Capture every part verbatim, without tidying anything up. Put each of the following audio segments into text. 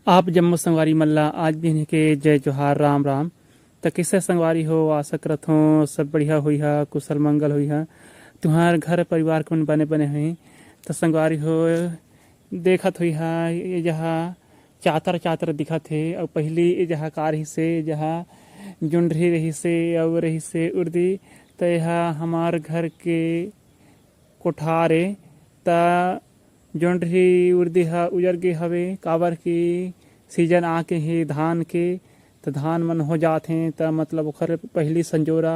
आप जम्मो संगवारी मन ला आज बिहने के जय जोहार, राम राम। त कइसे संगवारी हो, आशा करत हों सब बढ़िया होइहा, कुशल मंगल होइहा, तुंहर घर परिवार के मन बने बने होही। त संगवारी हो, देखत होइहा ये जहाँ चातर चातर दिखत हे, अउ पहिली ये जहाँ का रहिसे, ये जहाँ जोंढरी रहिसे अउ रहिसे उर्दी, त एहा हमर घर के कोठार ए। त जोंढरी उर्दी ह उजर गे हवे, काबर कि सीजन आके हे धान के, त धान मन हो जात हे, त मतलब ओखर पहिली संजोरा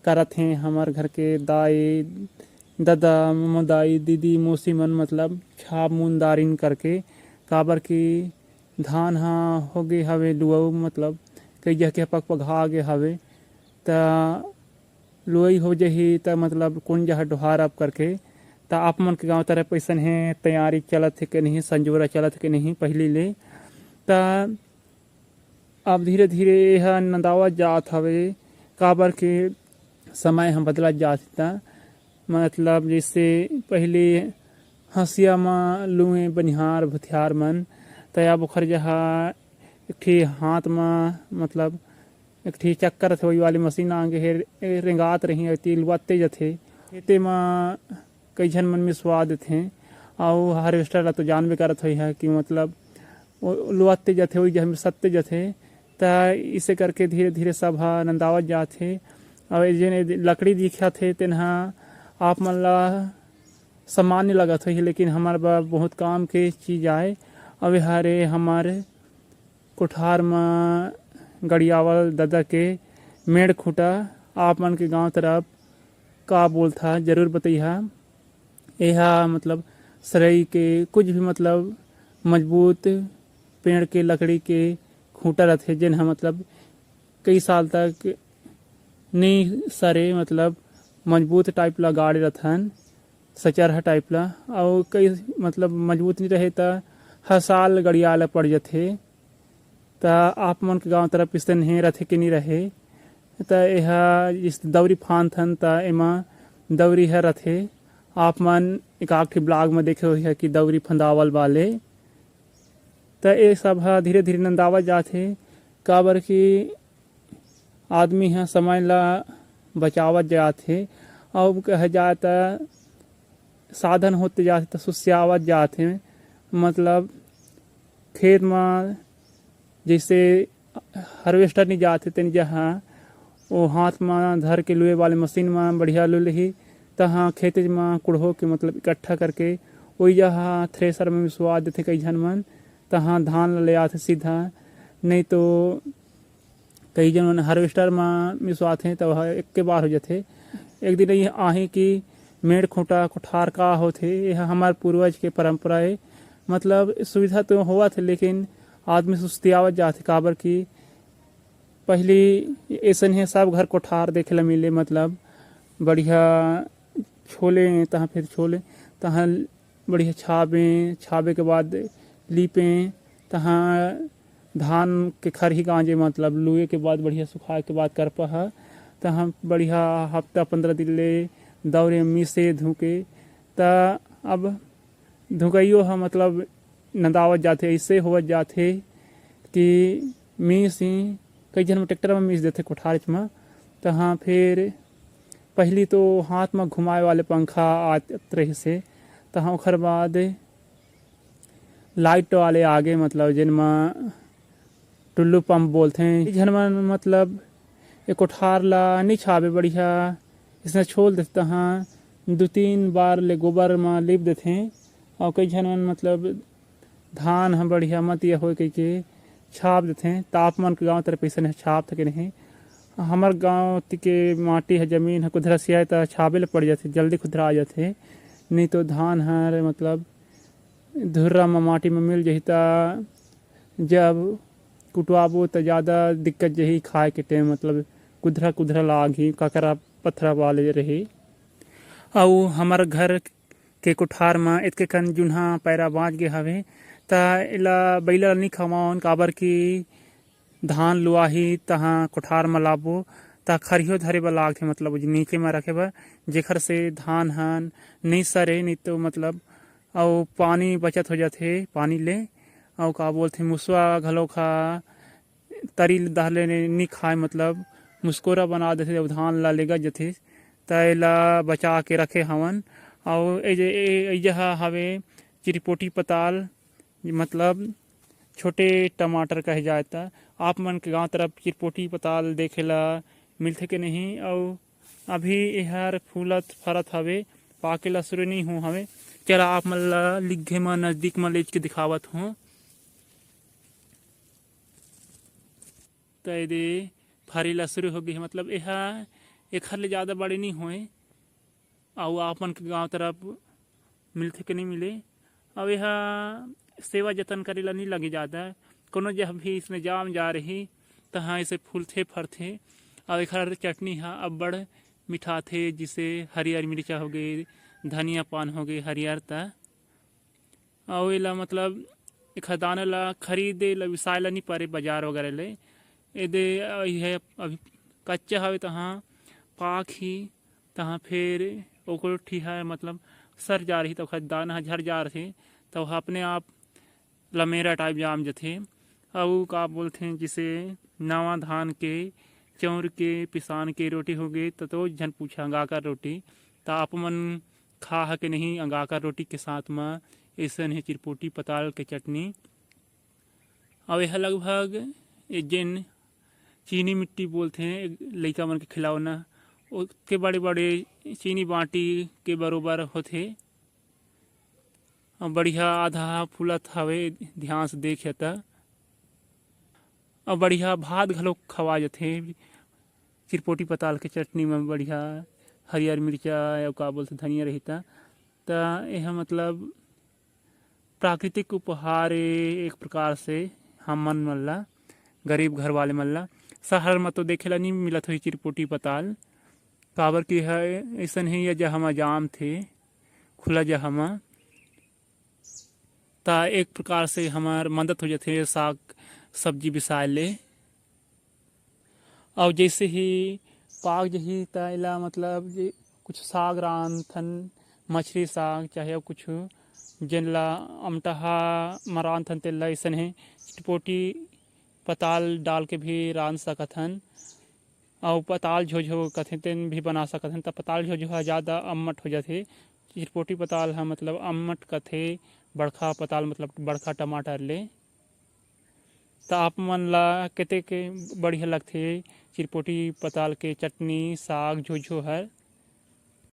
करत हे हमर घर के दाई, ददा, ममदाई, दीदी, मौसी मन मतलब छाप मुंदारिन करके, काबर कि धान ह हो गे हवे लुअऊ, मतलब कई जगह के पकपघा गे हवे, त लुअई हो जही, त मतलब कोन जगह डोहारब करके। त आप मन के गांव तरफ अइसन हे, तैयारी चलत हे के नहीं, संजोरा चलत हे के नहीं पहिली ले। त अब धीरे धीरे एह नंदावत जात हवे, काबर के समय ह बदलत जात हे। त मतलब जइसे पहिली हंसिया म लुए बनिहार भुथियार मन, त अब ओखर जगह एक ठी हाथ म मतलब एक ठी चक्कर रथे, वही वाली मशीन आगे हे, रेंगात रही, अउ तेल लुआते जथे। एते म कई झन मन मिसवा देथे, अउ हार्वेस्टर ला तो जानबे करत होइहा कि मतलब वो लुआते जथे, वही जगह मिसते जथे। त इसे करके धीरे धीरे सब ह नंदावत जाथे। अउ ये जेन लकड़ी दिखत हे, तेन ह आप मन ला सामान्य लगत होही, लेकिन हमर बर बहुत काम के चीज आय। अउ ये हरे हमर कोठार म गड़ियावल ददा के मेड़ खूंटा, आप मन के गांव तरफ का बोलथा, जरूर बतइहा। एहा मतलब सरई के कुछ भी मतलब मजबूत पेड़ के लकड़ी के खूंटा रथे, जेन ह मतलब कई साल तक नई सरे, मतलब मजबूत टाइप ला गाड़े रथन, सचरहा टाइप ला, अउ कई मतलब मजबूत नई रहे त हर साल गड़िया ला पड़ जथे। त आप मन के गांव तरफ अइसन हे रथे कि नई रहे? त एहा जइसे दौरी फांदथन, त एमा दौरी ह रथे। आप मन एक आध ठी vlog म देखे होइहा कि दौरी फंदावल वाले। त ए सब ह धीरे धीरे नंदावत जात हे, काबर कि आदमी ह समय ला बचावत जात हे। अउ कहे जाए त साधन होते जात हे त सुस्यावत जात हे। मतलब खेत म जइसे हार्वेस्टर नई जात हे, तेन जहाँ वो हाथ म धर के लुए वाले मशीन म बढ़िया लुए लेही, तहाँ खेत म कुड़हो के मतलब इकट्ठा करके ओई जहाँ थ्रेसर म मिसवा देथे कई झन मन, तहाँ धान ल ले आथे सीधा। नई तो कई झन मन हार्वेस्टर म मिसवाथे, त ओह एक्के बार हो जथे। एक दिन ये आही कि मेड़ खूंटा कोठार का होथे, एह हमर पूर्वज के परंपरा ए। मतलब सुविधा तो होवत हे, लेकिन आदमी सुस्तियावत जाथे, काबर कि पहिली अइसन हे सब घर कोठार देखे ला मिले, मतलब बढ़िया छोले, तहाँ फिर छोले, तहाँ बढ़िया छाबे, छाबे के बाद लीपे, तहाँ धान के खरही गांजे, मतलब लुए के बाद बढ़िया सुखाए के बाद करपा ह, तहाँ बढ़िया हफ्ता पंद्रह दिन ले दौरे मीसे धुके। त अब धुकइयो ह मतलब नंदावत जाथे, अइसे होवत जाथे कि मीस ही कई झन ट्रैक्टर म मीस देथे कोठारेच म। तहाँ फिर पहिली तो हाथ म घुमाए वाले पंखा आत रहिसे, तहाँ ओखर बाद लाइट वाले आगे, मतलब जेन म टुल्लू पंप बोलथे। कई झन मन मतलब ए कोठार ला नई छाबे बढ़िया, अइसने छोल देथे, तहाँ दू तीन बार ले गोबर म लीप देथे। अउ कई झन मन मतलब धान ह बढ़िया मतिया होए कहिके छाप देथे। त आप मन के गांव तरफ अइसने छाप थे के नहीं? हमर गांव ती के माटी ह, जमीन ह कुधरा सियाए त छाबे ले पड़ जाथे, जल्दी खुधरा आ जाथे। नई तो धान हर मतलब धुर्रा म माटी म मिल जही, त जब कुटवाबो त जादा दिक्कत जही खाए के टेम, मतलब कुधरा कुधरा लागही, ककरा पथरा वाले रही। अउ हमर घर के कोठार म एतके कन जुन्हा पैरा बांच गे हवे, त एला बइला ल नी खवावन, काबर कि धान लुआही तहाँ कोठार म लाबो, त खरियो धरे बर लागथे, मतलब नीचे म रखे बर, जेखर से धान हन नई सरे, नई तो मतलब अउ पानी बचत हो जाथे पानी ले। अउ का बोलथे, मुसवा घलोक ह तरी ल दह ले नी खाए, मतलब मुस्कोरा बना देथे। जब धान ला लेगत जथे, त एला बचा के रखे हवन। अउ ए जे, ए, ए जहा हवे चिरपोटी पताल, मतलब छोटे टमाटर कहे जाए, त आप मन के गांव तरफ चिरपोटी पताल देखे ला मिलथे के नहीं? अउ अभी एहर फूलत फरत हवे, पाके ला शुरू नहीं हो हवे। चला आप मन ला लिग्घे म नजदीक म लेज के दिखावत हों। त एदे फरे ला शुरू हो गे हे, मतलब एहा एखर ले ज़्यादा बड़े नहीं होए। अउ आप मन के गांव तरफ मिलथे के नहीं मिले? अउ एहा सेवा जतन करे ला नहीं लगे ज़्यादा। कोनो जब भी इसने जाम जा रही, तहाँ इसे फूलथे फरथे। अउ एखर चटनी हा अब्बड़ मिठाथे, जिसे हरियर मिर्चा हो गे, धनिया पान हो गे, हरियर त। अउ एला मतलब एखर दाना ला खरीदे ला, बिसाए ला नहीं परे बाजार वगैरह ले। एदे अ, इहे अभी कच्चा हवे, तहाँ पाक ही, तहाँ फिर ओकर ठिहा मतलब सर जा रही, त ओखर दाना ह झर जा रही, त ओह अपने आप लमेरा टाइप जाम जथे। अउ का बोलथे, जिसे नवा धान के, चौर के, पिसान के रोटी हो गे, त तो झन पूछा, अंगाकर रोटी। त आप मन खा ह के नहीं अंगाकर रोटी के साथ म? अइसन हे चिरपोटी पताल के चटनी। अउ एह लगभग ए जेन चीनी मिट्टी बोलथे लइका मन के खिलौना, ओके बड़े-बड़े चीनी बाटी के बरोबर होथे। अउ बढ़िया आधा फूलत हवे, ध्यान से देखे त। अउ बढ़िया भात घलोक खवा जथे चिरपोटी पताल के चटनी म, बढ़िया हरियर मिर्चा अउ का बोलथे धनिया रही त। त एह मतलब प्राकृतिक उपहार ए एक प्रकार से हमन मन ला, गरीब घर वाले मन ला। शहर म तो देखे ला नहीं मिलत होही चिरपोटी पताल, काबर कि एह अइसन हे, ये जहाँ म जाम थे, खुला जहाँ म, त एक प्रकार से हमर मदद हो जाथे साग सब्जी बिसाए ले। अउ जैसे ही पाक जही, त एला मतलब जे कुछ साग रांधथन, मछरी साग चाहे अउ कुछ, जेन ला अमटहा म रांधथन, तेन ला अइसन हे चिटपोटी पताल डाल के भी रांध सकत हन। अउ पताल झोझो कथे, तेन भी बना सकत हन। त पताल झोझो ह ज़्यादा अम्मट हो जाथे। चिरपोटी पताल ह मतलब अम्मट कथे, बड़खा पताल मतलब बड़खा टमाटर ले। त आप मन ला कतेक बढ़िया लगथे चिरपोटी पताल के चटनी, साग, झोझो हर?